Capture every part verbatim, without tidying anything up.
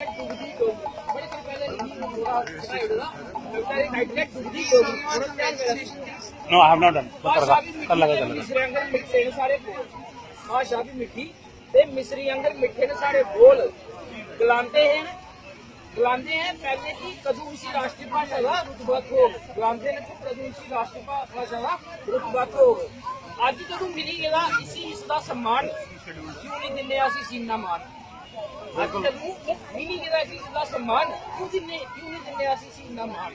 डुबदी डोगरी। बड़े दिन पैह्लें लिखी ही, थोह्ड़ा हटाई ओड़े दा। कविता दी title ऐ डुबदी डोगरी। थोह्ड़ा ध्यान कन्नै सुनो। No, I have not done. भाशा भी मिट्ठी, कल लगा, कल लगा। मिसरे आंगर मिट्ठे न साढ़े बोल। भाशा भी मिट्ठी ते मिसरी आंगर मिट्ठे न साढ़े बोल। गलांदे हे, गलांदे हे पैह्लें कि कदूं इसी राश्ट्री भाशा दा रुतबा थ्होग। गलांदे न कि कदूं इसी राश्ट्री भा-, भाशा दा रुतबा थ्होग। अज्ज जदूं मिली गेदा इसी इसदा सम्मान, क्यों निं दिन्ने अस इसी इन्ना मान? अज्ज जदूं मिली गेदा इसी इसदा सम्मान, क्यों दिन्ने, क्यों निं दिन्ने अस इसी इन्ना मान?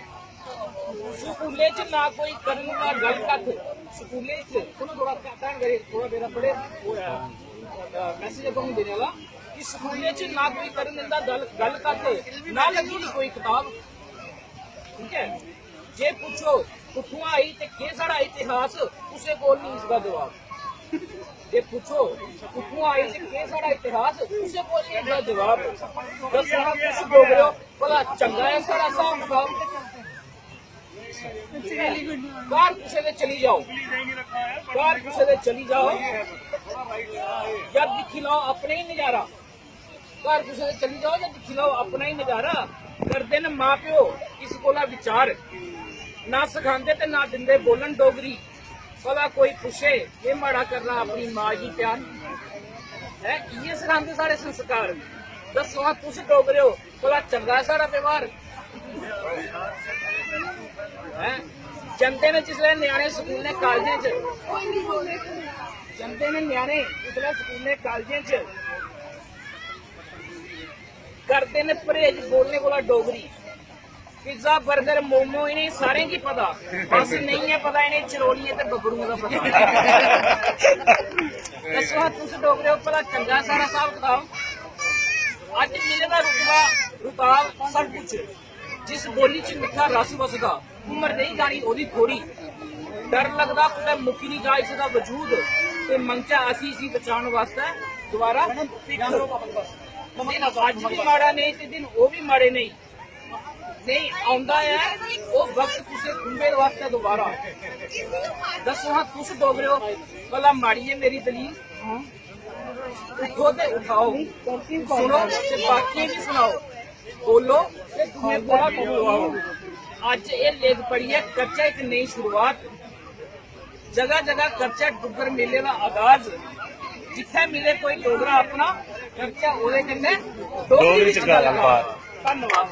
स्कूलें च ना कोई करन ना गल्ल कत्थ। स्कूलें च, सुनो थोह्ड़ा, ध्यान करियै, थोह्ड़ा मेरा बड़े, ओह् ऐ, अ, message ऐ तुहानू देने आह्ला कि स्कूलें च ना कोई करन दिंदा गल्ल, गल्ल कत्थ, ना लग्गी दी कोई कताब। ठीक ऐ, जे पुच्छो कुत्थुआं आई ते केह् साढ़ा इतिहास, कुसै कोल निं इसदा जवाब। जे पुच्छो कुत्थुआं आई ते केह् साढ़ा इतिहास, कुसै कोल निं इसदा जवाब। दस्सो हां तुस डोगरेओ, भला चंगा ऐ साढ़ा स्हाब कताब? घर कुसै दे चली जाओ, घर कुसै दे चली जाओ, या दिक्खी लैओ अपने ही नजारा। घर कुसै दे चली जाओ या दिक्खी लैओ अपना ही नजारा। करदे न मां प्यो इस कोला विचार, ना सखांदे ते ना दिंदे बोलन डोगरी। भला कोई पुच्छे, केह् माड़ा करना अपनी मां गी प्यार? हैं, इ'यै सखांदे साढ़े संस्कार। दस्सो हां तुस डोगरेओ, भला चंगा ऐ साढ़ा व्यवहार? हैं? जंदे न जिसलै ञ्याणे स्कूलें कालजें च, जंदे न ञ्याणे जिसलै स्कूलें कालजें च, करदे न परहेज बोलने कोला डोगरी। पिज्जा, बर्गर, मोमो इ'नें सारें गी पता, बस नेईं ऐ पता इ'नें चरोलियें ते बब्बरुएं दा पता। दस्सो हां तुस डोगरेओ, भला चंगा साढ़ा स्हाब कताब? अज्ज मिले दा रुतबा, रुताब, सब कुछ, जिस बोली च मिट्ठा रस वसदा, उम्र नेईं जानी ओह्दी थोड़ी। डर लगदा कुतै मुक्की निं जा इसदा वजूद, ते मंगचै असी इसी बचान वास्तै दोबारा। दिन अज्ज बी माड़ा नेईं ते दिन ओह् बी माड़े नेईं। नेईं औंदा ऐ ओह् वक्त कुसै खुंबे वास्तै दोबारा। दस्सो हां तुस डोगरेओ, भला माड़ी ऐ मेरी दलील? उठो ते उठाओ, सुनो ते बाकियें गी सनाओ, बोलो ते दुए कोला बी बुआओ। अज्ज एह् लेख पढ़ियै करचै इक नई शुरुआत। जगह जगह करचै डुग्गर मेले दा आगाज। जित्थै मिले कोई डोगरा अपना, करचै ओह्दे कन्नै डोगरी डोगरी च च गल्लबात। गल्लबात। धन्नवाद।